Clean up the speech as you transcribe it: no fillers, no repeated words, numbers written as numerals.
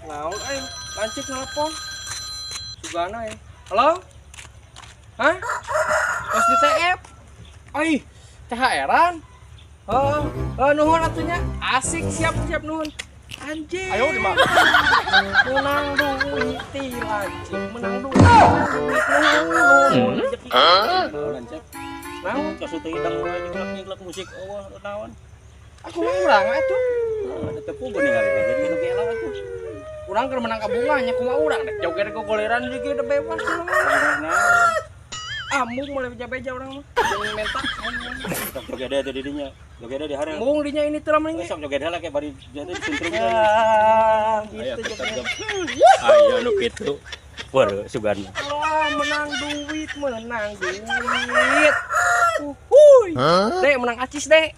Naon euy, lanceuk nelpon. Sugana ya. Halo? Hah? Tos di TF? Ai, THR-an? Oh, oh, nuhun atuh nya. Asik, siap siap, nuhun. Anjing. Ayo, di mana? Menang duit ti lanceuk, menang duit. Nuhun, nuhun rezeki. Lanceuk. Naon? Kasut teh hidang we nyiglak-nyiglak musik eueuh naon. Aku mah urang atuh. Ada tepung geuning hari jadi nu gela atuh. Urang keur menang ka bunganya, kumaha urang dek joget gogoleran juga udah bebas urang. Naon? Amung mulai beja-beja urang mah. Jeung menta. Sok joget teh di dinya. Joget di hareup. Mung dinya ini teh lamun. Sok joget heula ke bari jadi centrum. Ya, Ayo gitu kita joget. Ayo nu kitu. Wah, sugan. Wah, menang duit, menang duit. Uhuy. Dek, menang acis, Dek.